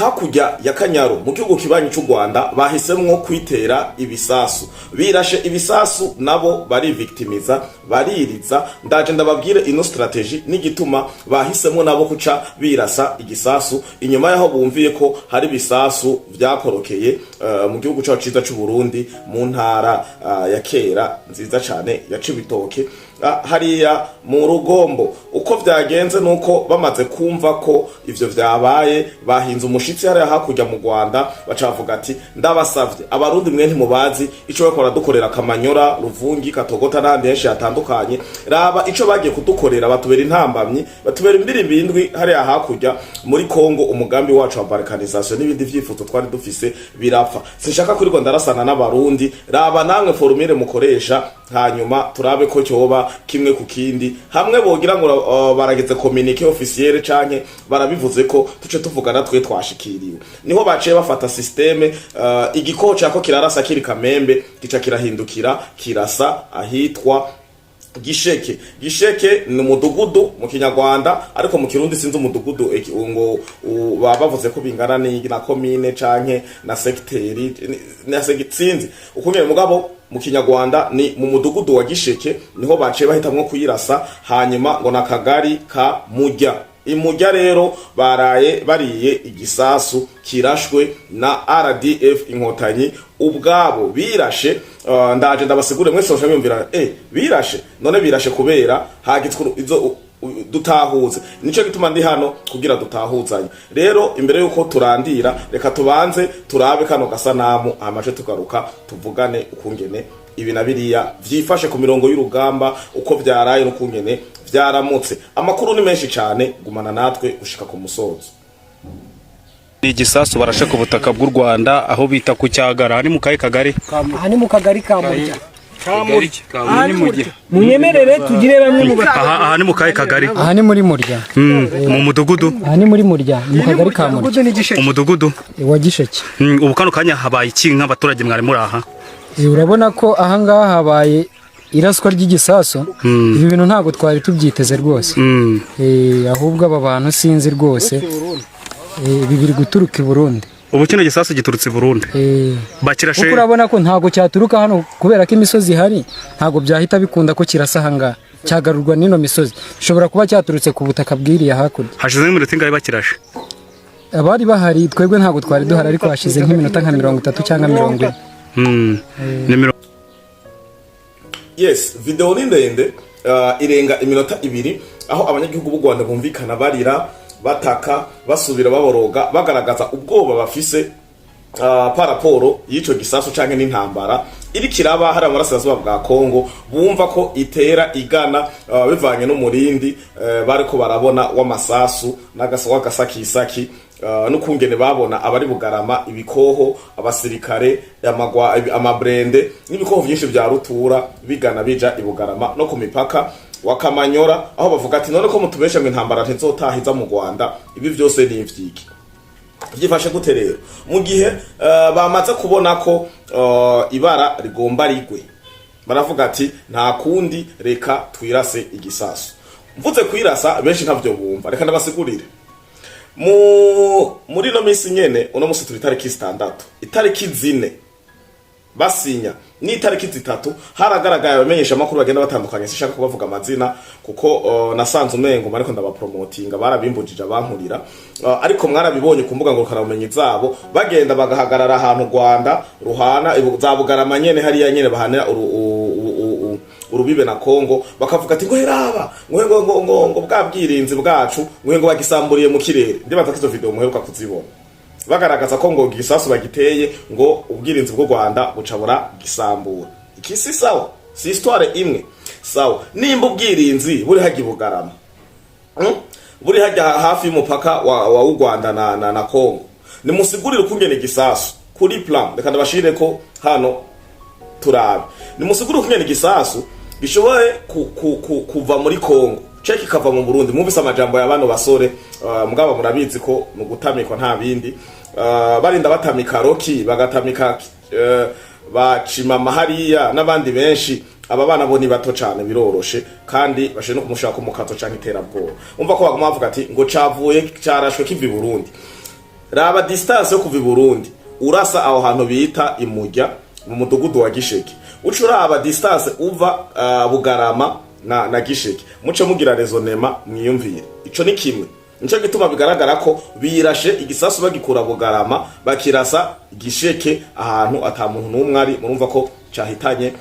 Hakurya ya Kanyaru, mu gihugu kibanyi c'u Rwanda, bahisemwo kwitera ibisasu, birashe ibisasu, nabo barivictimiza, baririza. Ndaje ndababwire ino stratégie n'igituma bahisemwo nabo kuca birasa igisasu, inyuma yaho bumviye ko hari ibisasu vyakorokeye mu gihugu cacu ciza c'u Burundi, mu ntara ya kera nziza cane ya Cibitoke, hariya mu Rugombo. Uko vyagenze nuko bamaze kumva ko ivyo vyabaye, bahinze umushitsi hariya hakurya mu Rwanda, baca bavuga ati: "Ndabasavye Abarundi mwe, ntimubazi ico bariko baradukorera Kamanyora, Ruvungi, Katogota n'ahandi henshi hatandukanye. Raba ico bagiye kudukorera, batubera intambamyi, batubera imbirimbindwi hariya hakurya muri Kongo. Umugambi wacu wa balkanisation n'ibindi vyifuzo twari dufise birapfa. Sinshaka kuri ndarasana n'Abarundi. Raba namwe formule mukoresha, hanyuma turabe ko cyoba kimwe ku kindi." Hamwe bogira ngo barageze communiqué officiel canke barabivuze ko tuce tuvugana twe twashikiriwe. Niho baciye bafata système, igikoho cako kirarasa kiri Kamembe, gica kirahindukira kirasa ahitwa Gisheke. Gisheke ni umudugudu mu Kinyarwanda, ariko mu Kirundi sinzi umudugudu ngo baba bavuze ko bingana ni na komine canke na secteur na sinzi ukungene, mugabo mu Kinyarwanda ni mu mudugudu wa Gisheke, niho baciye bahitamwo kuyirasa. Hanyuma ngo na kagari ka Mujya. Imujya rero baraye bariye igisasu kirashwe na RDF Inkotanyi ubwabo birashe. Ndaje ndabasigure mwese basha mwumvira birashe. None birashe kubera hagitswe izo dutahuze. Nico gituma ndi hano kugira dutahuzanye. Rero imbere yuko turandira, reka tubanze turabe kano gasanamu, amace tugaruka tuvugane ukungene ibi na biriya vyifashe ku mirongo y'urugamba, uko vyaraye n'ukungene vyaramutse. Amakuru ni menshi cane, gumana natwe gushika ku musozo. Ni igisasu barashe ku butaka bw'u Rwanda, aho bita ku Cyagara. Aha ni mu kahe kagari? Aha ni mu kagari ka Murya. Aha ni mu gihe Munyemerere tugire bamwe mu aha ni mu kahe kagari? Aha ni muri Murya. Mu mudugudu? Aha ni muri Murya, ni mu kagari ka Murya. Umudugudu? Wa Gisheke. Ubu kano kanya habaye iki nk'abaturage mwari muri aha? Urabona ko aha ngaha habaye iraswa ry'igisasu. Ibi bintu ntabwo twari tubyiteze rwose. Ahubwo aba bantu sinzi rwose. Ibi biri guturuka i Burundi. Ubu kino gisasu giturutse i Burundi? Bakirashe? Kuko urabona ko ntabwo cyaturuka hano, kubera ko imisozi ihari, ntabwo byahita bikunda ko kirasa aha ngaha, cyagarurwa n'ino misozi. Gishobora kuba cyaturutse ku butaka bwiriya hakurya. Hashize nk'iminota ingahe bakirashe? Abari bahari, twebwe ntabwo twari duhari, ariko hashize nk'iminota nka 30 cyangwa 40. Ni mirongo Yes, video ni ndende, irenga iminota 2, aho abanyagihugu b'u Rwanda bumvikana barira, bataka, basubira baboroga, bagaragaza ubwoba bafise par rapport y'ico gisasu canke n'intambara iri kiraba hari amaraso bwa Kongo, bumva ko itera igana bivanye n'umurindi bariko barabona w'amasasu n'agasakisaki, n'ukungene babona abari Bugarama, ibikoho, abasirikare, amagwa, amabrende n'ibikoho vyinshi vya rutura bigana bija i Bugarama no ku mipaka wa Kamanyora, aho bavuga ati: "None ko mutubesha ngo intambara ntizotaha iza mu Rwanda, ibi vyose ni ivyiki? Byifashe gute?" Rero mu gihe bamaze kubona ko ibara rigomba rigwe, baravuga ati: "Nta kundi, reka twirase igisasu." Mvuze kwirasa, benshi ntavyo bumva, reka ndabasigurire. Muri no minsi nyene, uno musi turi itariki 6, itariki 4 basinya n'itariki 3, haragaragaye abamenyesha amakuru bagenda batandukanye. Sishaka kubavuga amazina kuko nasanze umengo ariko ndabapromotinga, barabimbujije abankurira. Ariko mwarabibonye ku mbuga ngurukanabumenyi zabo, bagenda bagahagarara ahantu Rwanda ruhana za Bugarama nyene, hariya nyene bahanira urubibe na Kongo, bakavuga ati ngo heraba ngo bwa bwirinzi bwacu ngo bagisamburiye mu kirere. Ndibaza ko izo video muheruka kuzibona, bagaragaza ko ngo igisasu bagiteye, ngo ubwirinzi bw'u Rwanda buca buragisambura. Iki si sawa, si histoire imwe sawa. Nimba ubwirinzi buri hajya i Bugarama, Buri hajya hafi y'umupaka wa u Rwanda na Kongo, nimusigurire ukungene igisasu kuri plan, reka ndabashire ko hano turabe, nimusigurire ukungene igisasu gishoboye kuva muri Kongo ce kikava mu Burundi. Mwumvise amajambo ya bano basore, mugabo murabizi ko mu gutamikwa nta bindi, barinda batamika Roki, bagatamika bacimama hariya n'abandi benshi. Aba bana bo ni bato cane, biroroshe, kandi bashoboye no kumushaka umukazo canke iterabwoba. Umva ko baguma bavuga ati ngo cavuye, carashwe kiva i Burundi. Raba distance yo kuva i Burundi urasa aho hantu bita Imujya mu mudugudu wa Gisheke, uca uraba distance uva Bugarama na Gisheke, muce mugira raisonnement, mwiyumvire. Ico ni kimwe. Nico gituma bigaragara ko birashe igisasu bagikura Bugarama, bakirasa Gisheke ahantu ata muntu n'umwe ari. Murumva ko cahitanye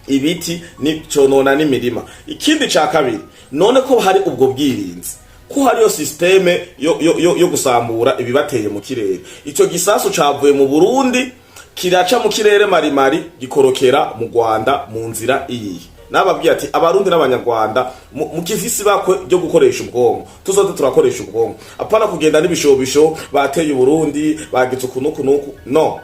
ibiti ni conona n'imirima. Ikindi ca kabiri, none ko hari ubwo bwirinzi, ko hariyo système yo gusambura ibibateye mu kirere, ico gisasu cavuye mu Burundi kiraca mu kirere marimari gikorokera mu Rwanda mu nzira iyihe? Nababwiye ati Abarundi n'Abanyarwanda mu kifisi bakwe ryo gukoresha ubwonko, tuzoze turakoresha ubwonko, apana kugenda n'ibishobisho bateye Uburundi, bagize uku nuku nuku. No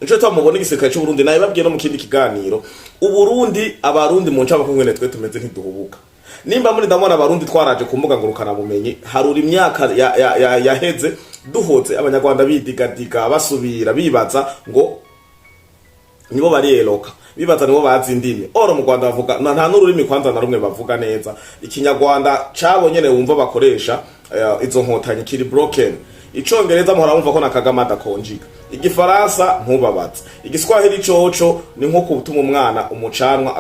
nico gituma mubona igisirikare c'Uburundi, nawe babwiye no mu kindi kiganiro, Uburundi, Abarundi mu ncamake ngene twe tumeze, ntiduhubuka. Nimba muri ndabona Abarundi twaraje ku mbuga ngurukana bumenyi, harura imyaka yaheze duhoze Abanyarwanda bidigadiga, basubira bibaza ngo nibo bariyeroka, bibaza nibo bazi indimi. Oro mu Rwanda bavuga nta n'ururimi kwanza na rumwe bavuga neza. Ikinyarwanda cabo nyene wumva bakoresha, izo nkotanyi, kiri broken. Icongereza muhora mumva ko na Kagame adakonjiga. Igifaransa ntubabaze. Igiswahili coco ni nko gutuma umwana umucanwa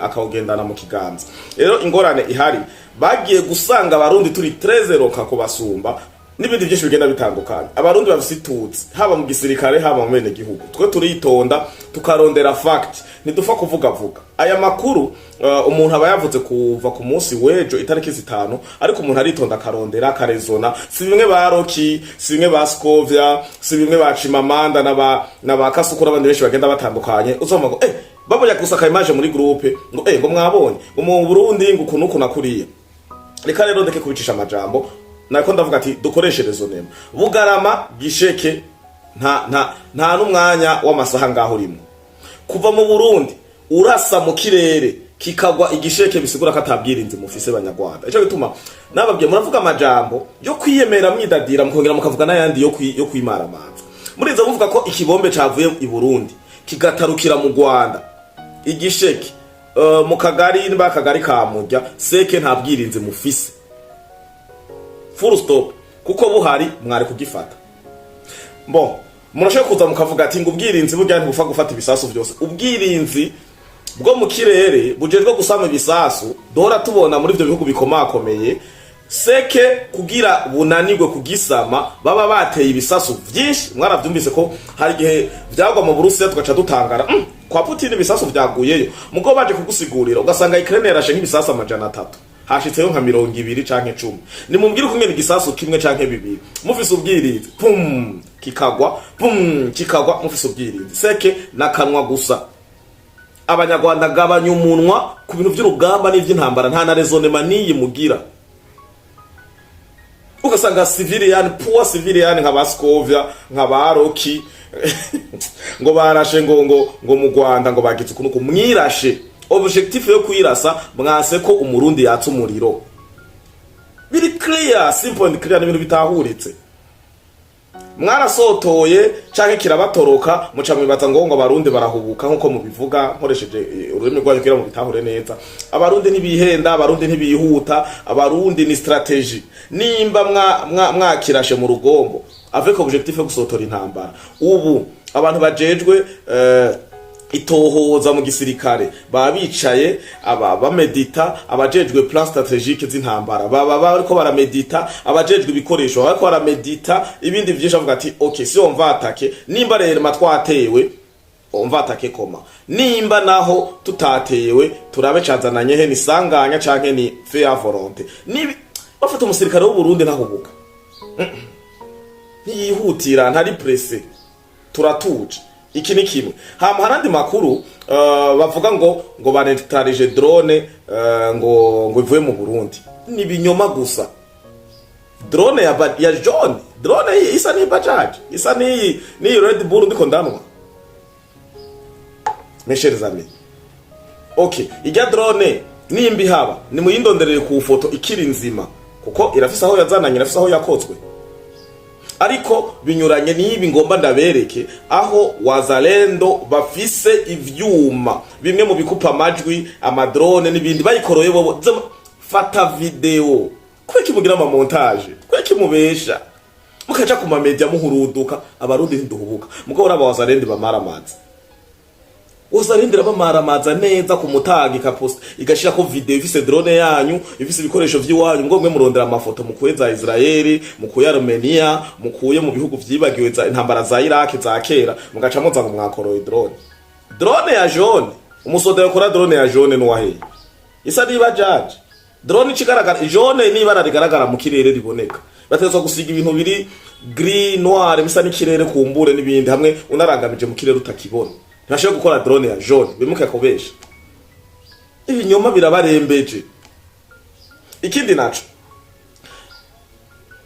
akawugendana mu kiganza. Rero ingorane ihari, bagiye gusanga Abarundi turi 13 roka kubasumba n'ibindi byinshi bigenda bitandukanye. Abarundi bafise itutsi haba mu gisirikare, haba mu bene gihugu. Twe turitonda, tukarondera fact, ntidufa kuvuga vuga. Aya makuru umuntu aba yavuze kuva ku munsi w'ejo itariki 5, ariko umuntu aritonda akarondera, akarezona. Si bimwe ba Roki, si bimwe ba Scovia, si bimwe ba Chimamanda na ba Kasuku n'abandi benshi bagenda batandukanye. Uzumva ngo babonye gusa ka image muri groupe ngo mwabonye ngo mu Burundi ngo ukuntu uku nakuriye. Reka rero ndeke kubicisha amajambo. Nako ndavuga ati dukoreshe raisonnement. Bugarama Gisheke nta n'umwanya w'amasaha ngaho urimo kuva mu Burundi urasa mu kirere kikagwa Igisheke, bisigura ko atabwirinzi mufise, Banyarwanda. Ico gituma nababwiye, muravuga amajambo yo kwiyemera, mwidadira, mukongera mukavuga n'ayandi yo kwimaramaza. Muriza muvuga ko ikibombe cavuye i Burundi kigatarukira mu Rwanda Igisheke, mu kagari niba akagari ka Murya seke, nta bwirinzi mufise, full stop, kuko buhari mwari kugifata. Bon, murashobora kuza mukavuga ati ngo ubwirinzi burya ntibupfa gufata ibisasu vyose. Ubwirinzi bwo mu kirere bujejwe gusama ibisasu duhora tubona muri ivyo bihugu bikomakomeye, seke kugira bunanirwe kugisama baba bateye ibisasu vyinshi. Mwaravyumvise ko hari igihe vyagwa mu Burusiya tugaca dutangara, kwa Putin ibisasu vyaguyeyo. Mugo baje kugusigurira ugasanga Ukraine yarashe nk'ibisasu 300, hashitseyo nka 20 canke 10. Nimumbwire ukungene igisasu kimwe canke bibiri mufise ubwirinzi, pum kikagwa, pum kikagwa, mufise ubwirinzi. Seke nakanwa gusa. Abanyarwanda, gabanya umunwa ku bintu vy'urugamba n'ivy'intambara, nta na raisonnement niyi mugira. Ugasanga civilian, poor civilian nka ba Scovia, nka ba Roki, ngo barashe ngo mu Rwanda ngo bagize ukuntu mwirashe. Objectif yo kwirasa, mwase ko Umurundi yatsa umuriro. Biri clear, simple and clear, n'ibintu bitahuritse. Mwarasotoye canke kirabatoroka, muca mwibaza ngo Abarundi barahubuka nkuko mubivuga. Nkoresheje ururimi rwanyu kugira ngo bitahure neza, Abarundi ntibihenda, Abarundi ntibihuta, Abarundi ni stratégie. Nimba mwakirashe mu rugombo avec objectif yo gusotora intambara, ubu abantu bajejwe itohoza mu gisirikare baba bicaye, aba bamedita, abajejwe plan stratégique z'intambara baba bariko baramedita, abajejwe ibikoresho baba bariko baramedita, ibindi vyinshi. Avuga ati ok, si on va attaquer, nimba rero matwatewe, on va attaquer comment? Nimba naho tutatewe, turabe cazananye he, ni sanganya canke ni fait à volonté? Nibi bafata umusirikare w'u Burundi ntahubuka, ntiyihutira, ntari pressé, turatuje. Iki ni kimwe. Hama harandi makuru bavuga ngo banetarije drone ngo ivuye mu Burundi. Ni ibinyoma gusa. Drone ya jaune, drone isa ni Bajaj, isa ni Red Bull ndiko ndanwa, mes chers amis. Okay, ijya drone nimba ihaba, nimuyindonderere ku foto ikiri nzima, kuko irafise aho yazananye, irafise aho yakozwe, ariko binyuranye n'ibi ngomba ndabereke, aho Wazalendo bafise ivyuma bimwe mu bikupa amajwi, amadrone n'ibindi bayikoroye bobo. Fata video, kweki mugira ama montage, kweki mubesha? Mukaja ku mamedia muhuruduka. Abarundi ntiduhubuka, mugabo uraba Wazalendo bamaramaza. Wazalendo irabamaramaza neza ku mutaga, ikaposta, igashirako video ifise drone yanyu, ifise ibikoresho vy'iwanyu. Ngo mwe murondera amafoto mukuye za Israeli, mukuye Armenia, mukuye mu bihugu vyibagiwe za intambara za Iraq za kera, mugaca muza ngo mwakoroye drone, drone ya jaune. Umusoda yakora drone ya jaune nuwaheye isa niba jaje drone ikigaragara jaune n'ibara rigaragara mu kirere riboneka. Bategetswe gusiga ibintu biri gris, noir, bisa n'ikirere kumbure n'ibindi, hamwe unarangamije mu kirere utakibona. Ntibashobora gukora drone ya jaune. Bimuke kubesha, ibinyoma birabarembeje. Ikindi naco,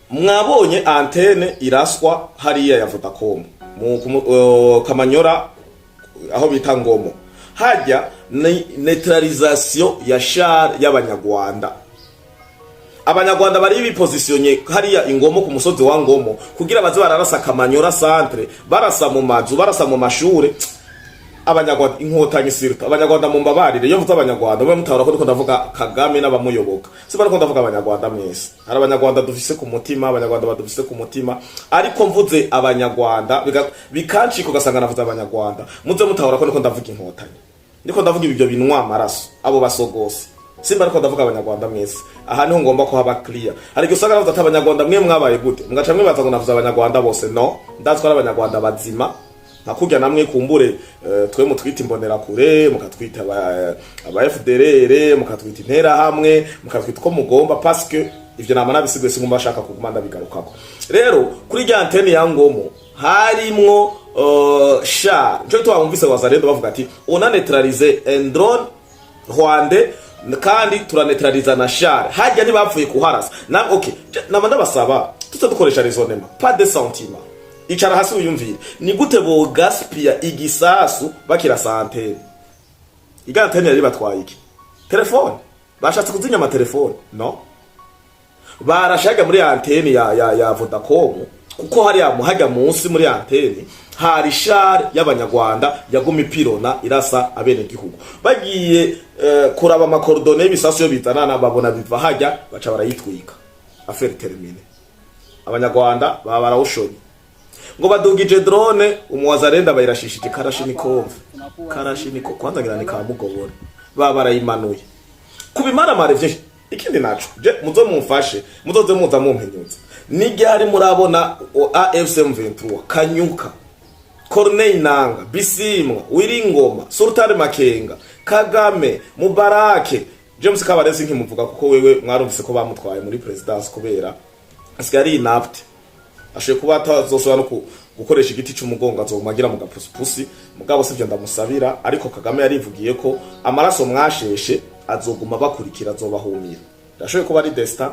mwabonye antenne iraswa hariya ya Vodacom mu Kamanyora, aho bita Ngomo. Hajya ni neutralisation ya char y'Abanyarwanda. Abanyarwanda bari bipositionye hariya Ingomo, ku musozi wa Ngomo, kugira baze bararasa Kamanyora centre, barasa mu mazu, barasa mu mashure. Abanyarwanda, Inkotanyi sirta Abanyarwanda, mu mbabarire, iyo mvuze Abanyarwanda mube mutahura ko ndiko ndavuga Kagame n'abamuyoboka, si bariko ndavuga Abanyarwanda mwese. Hari Abanyarwanda dufise ku mutima, Abanyarwanda badufise ku mutima, ariko mvuze Abanyarwanda bikancika, ugasanga navuze Abanyarwanda. Muze mutahura ko ndiko ndavuga Inkotanyi, ndiko ndavuga ibyo binwa amaraso, abo basogose. Simba ariko ndavuga Abanyarwanda mwese. Aha niho ngomba ko haba clear. Hari igihe usanga navuze ati "Abanyarwanda mwe mwabaye gute?", mugaca mwibaza ngo navuze Abanyarwanda bose. No ndazi ko ari Abanyarwanda bazima nka kurya namwe kumbure, twe mutwita Imbonerakure, mukatwita aba FDLR, mukatwita Interahamwe, mukatwita uko mugomba, parce que ivyo nama nabisigaye, singomba ashaka kuguma ndabigarukako. Rero kuri rya antenne ya Ngomo harimwo char. Nico twumvise Wazalendo bavuga ati "On a neutralisé un drone rwandais, kandi turaneutraliza na char." Hajya ntibapfuye kuharasa na okay. Nama ndabasaba tuze dukoresha raisonnement, pas de sentiment. Icara hasi wiyumvire: ni gute bogaspia igisasu bakirasa antenne? Iga antenne yari batwaye iki? Telefone? Bashatse kuzinya amatelefone? No barashaga muri antenne ya Vodacom, kuko hariya hajya munsi muri antenne hari char y'Abanyarwanda yaguma ipirona irasa abenegihugu. Bagiye kuraba ama coordonnées y'ibisasu yo bizanana, babona biva hajya, baca barayitwika. Affaire terminée. Abanyarwanda baba barawushonye ngo badugije drone, umuwazarenda bayirashishije Kalashnikov. Kalashnikov kwanza ngira ni kamugobora, baba barayimanuye kubimaramare vyinshi. Ikindi naco, je muzo mumfashe, muzoze muza mumpinyuza: n'iryari murabona AFC M23, Kanyuka, Corneille Nanga, Bisimwa, Wiringoma, Sultan Makenga, Kagame, Mubarake, James Kabarezi nkimuvuga kuko wewe mwarumvise ko bamutwaye muri présidence kubera asigaye ari inapte, ashoboye kuba atazosubira no gukoresha igiti c'umugongo, azomagira mu gapusipusi. Mugabo sivyo ndamusabira, ariko Kagame yarivugiye ko amaraso mwasheshe azoguma bakurikira, azobahumira. Ndashoboye kuba ari destin,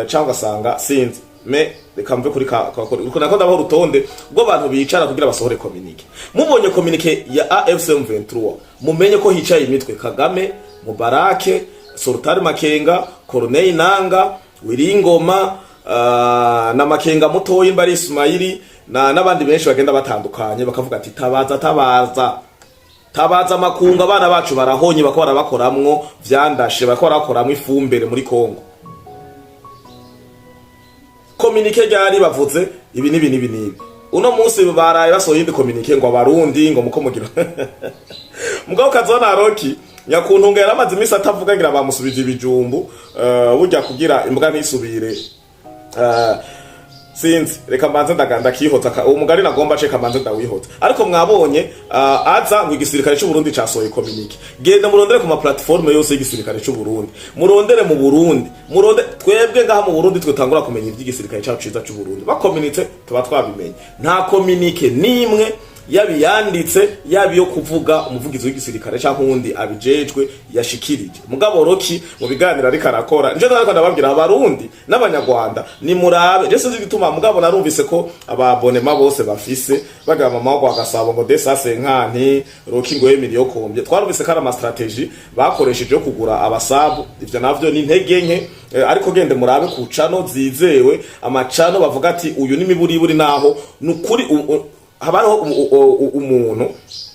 cyangwa ugasanga sinzi. Me reka mve kuri ka nako ndabaho urutonde rw'abantu bicara kugira basohore communiqué. Mubonye communiqué ya AFC M23, mumenye ko hicaye imitwe: Kagame, Mubarake, Sultan Makenga, Corneille Nanga, Wiringoma, na Makenga mutoyi mbari Ismaili na n'abandi benshi bagenda batandukanye, bakavuga ati "Tabaza, tabaza, tabaza makunga, abana bacu barahonye, bako barabakoramwo vyandashe, bako barakoramwo ifumbire muri Kongo." Communiqué ryari bavuze ibi n'ibi n'ibi n'ibi. Uno munsi baraye basohoye iyindi communiqué ngo Abarundi ngo muko mugira mugabo kazona Roki nyakuntunga yaramaze iminsi atavuga, ngira bamusubije ibijumbu, burya kugira imbwa ntisubire. Sinzi, reka mbanze ndaganda kihoza uwo mugari nagomba ce kamanze ndawihoza. Ariko mwabonye aza ngo igisirikare cy'u Burundi casohoye communiqué. Genda murondere ku ma plateforme yose y'igisirikare cy'u Burundi, murondere mu Burundi, muronde twebwe ngaha mu Burundi twe tangura kumenya iby'igisirikare cyacu ciza cy'u Burundi. Bakomunitse tuba twabimenye. Nta communiqué nimwe, yaba iyanditse, yaba iyo kuvuga, umuvugizi w'igisirikare cyangwa uwundi abijejwe yashikirije. Mugabo Roki mu biganiro ariko arakora, nje ariko ndababwira Abarundi n'Abanyarwanda, ni murabe. Je sinzi igituma, mugabo narumvise ko ababonema bose bafise bagaba mama wa Gasabo ngo desase nkanti Roki ngo emiliyo kombye. Twarumvise ko ari ama stratégie bakoresheje yo kugura abasabu. Ivyo navyo ni intege nke, ariko gende murabe ku cano zizewe, amacano bavuga ati uyu ni miburiburi, naho nukuri haba hariho umuntu.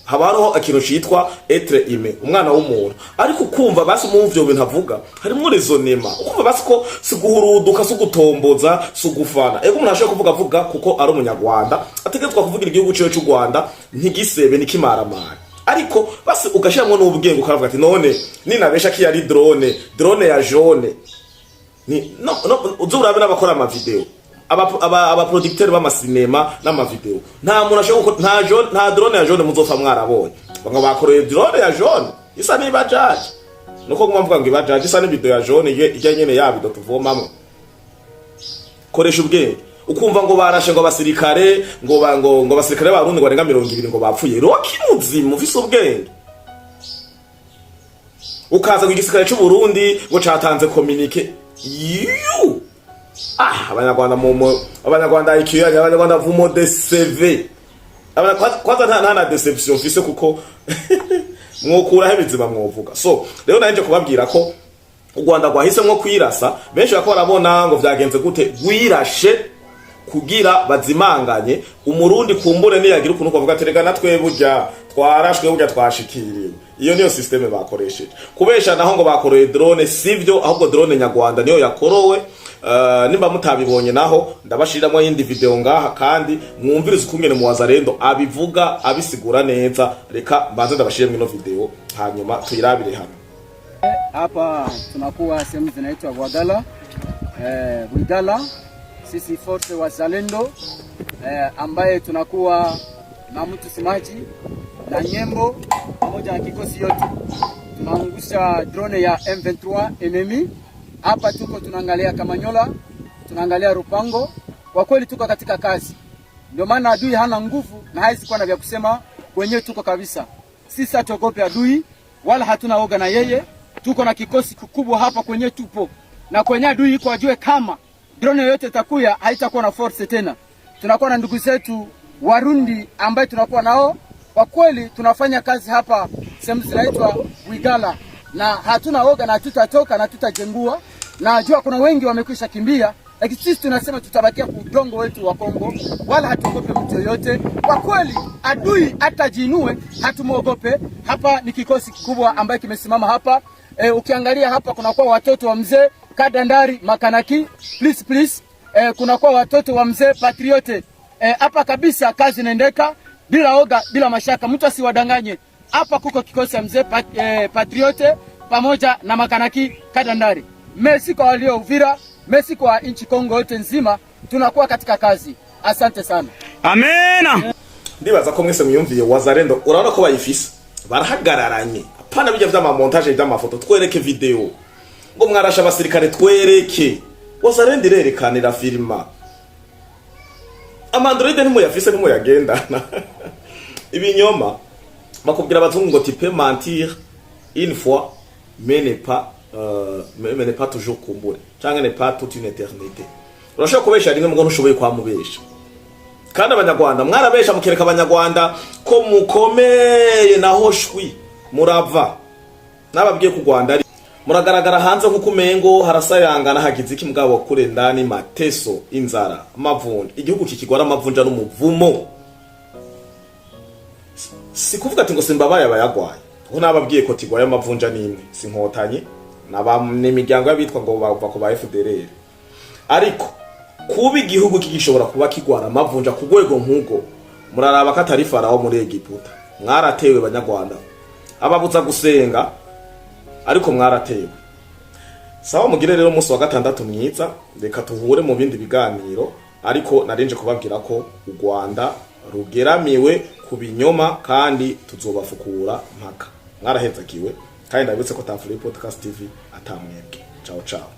Haba hariho ikintu citwa être humain, umwana w'umuntu. Ariko ukumva basi mu vyo bintu avuga harimwo raisonnement, ukumva basi ko si guhuruduka, si gutomboza, si gufana. Ego, umuntu ashobora kuvuga avuga kuko ari umunyarwanda, ategerezwa kuvugira igihugu ciwe c'u Rwanda ntigisebe, ntikimaramare. Ariko basi ugashiramwo n'ubwenge, ukavuga ati: "None ninabesha ko ari drone, drone ya jaune ni no no." Uze urabe n'abakora amavideo, aba producteur b'amasinema n'amavideo, nta muntu ashobora nta jaune, nta drone ya jaune muzopfa mwarabonye ngo bakoreye drone ya jaune isa n'ibajaji. Nuko nguma mvuga ngo ibajaji isa n'ibido ya jaune ijya nyene ya bido tuvomamwo. Koresha ubwenge. Ukumva ngo barashe ngo abasirikare ngo ngo abasirikare b'Abarundi ngo barenga 20 ngo bapfuye. Roki muzima ufise ubwenge, ukaza ngo igisirikare c'u Burundi ngo catanze communiqué. Yu, ah, abanyarwanda mu abanyarwanda IQ yanyu, abanyarwanda vous me décevez. Kwanza nta na déception mfise, kuko mwokuraho ibizima mwovuga. So rero nanje kubabwira ko u Rwanda rwahisemwo kwirasa. Benshi bako barabona ngo vyagenze gute, rwirashe kugira bazimanganye umurundi. Kumbure niyagira ukuntu kuvuga ati: "Rega natwe burya twarashwe, burya twashikiriwe." Iyo niyo système bakoresheje kubesha. Naho ngo bakoreye drone, sivyo, ahubwo drone nyarwanda niyo yakorowe. Nimba mutabibonye naho ndabashiriramo yindi video ngaha, kandi mwumvirize ukungene mu Wazalendo abivuga, abisigura neza. Reka mbanze ndabashiremo ino video, hanyuma tuyirabire hamwe. Hapa tunakuwa sehemu zinaitwa Bwagala, Bwigala. Sisi force wazalendo, ambaye tunakuwa na mtu Simaji na Nyembo pamoja na kikosi yote tunaangusha drone ya M23 enemy. Hapa tuko tunaangalia Kamanyola, tunaangalia Rupango. Kwa kweli tuko katika kazi, ndio maana adui hana nguvu na hawezi kuwa na vya kusema. Kwenyewe tuko kabisa, sisi hatuogope adui wala hatuna oga na yeye. Tuko na kikosi kikubwa hapa kwenye tupo na kwenye adui iko, ajue kama drone yoyote itakuya haitakuwa na force tena. Tunakuwa na ndugu zetu Warundi ambaye tunakuwa nao kwa kweli, tunafanya kazi hapa sehemu zinaitwa Wigala na hatuna oga na hatutatoka na hatutajengua. Najua kuna wengi wamekwisha kimbia, lakini sisi tunasema tutabakia kwa udongo wetu wa Kongo, wala hatuogope mtu yoyote. Kwa kweli adui hatajiinue, hatumuogope. Hapa ni kikosi kikubwa ambaye kimesimama hapa. Ukiangalia hapa kunakuwa watoto wa mzee Kadandari Makanaki, please please. Kunakuwa watoto wa mzee Patriote hapa kabisa, kazi inaendeka bila oga, bila mashaka, mtu asiwadanganye. Hapa kuko kikosi cha mzee Patriote pamoja na Makanaki Kadandari. Merci kwa walio Uvira, merci kwa nchi Kongo yote nzima, tunakuwa katika kazi. Asante sana. Amena. Ndibaza ko mwese mwiyumviye Wazalendo. Urabona ko bayifise, barahagararanye. Apana bijya vy'amamontage vy'amafoto, twereke video ngo mwarashe abasirikare, twereke. Wazalendo irerekanira filma. Amandroid ntimuyafise, ntimuyagendana. Ibinyoma bakubwira abazungu ngo: "Tu peux mentir une fois, mais n'est pas toujours kumbure canke n'est pas toute une éternité." Urashobora kubesha rimwe, mugo ntushoboye kwamubesha. Kandi abanyarwanda mwarabesha, mukereka abanyarwanda ko mukomeye, naho shwi murava. Nababwiye ku Rwanda ari muragaragara hanze nk'uko umengo harasayangana, hagize iki, mugabo kure ndani mateso, inzara, amavunja. Igihugu kikigwara amavunja n'umuvumo. Si kuvuga ati ngo simbabaye abayagwaye, kuko nababwiye ko tigwaye amavunja n'imwe, si nkotanyi n'imiryango y'abitwa ngo bava ku ba FDLR. Ariko kuba igihugu kigishobora kuba kigwara amavunja ku rwego nk'ubwo, muraraba ko atari Farawo muri Egiputa. Mwaratewe banyarwanda, ababuza gusenga, ariko mwaratewe. Sawa, mugire rero umunsi wa gatandatu mwiza. Reka tuhure mu bindi biganiro, ariko narinje kubabwira ko u Rwanda rugeramiwe ku binyoma kandi tuzobafukura mpaka. Mwarahezagiwe, kandi ndabibutse ko Tafuri Podcast TV atamwebwe. Ciao ciao.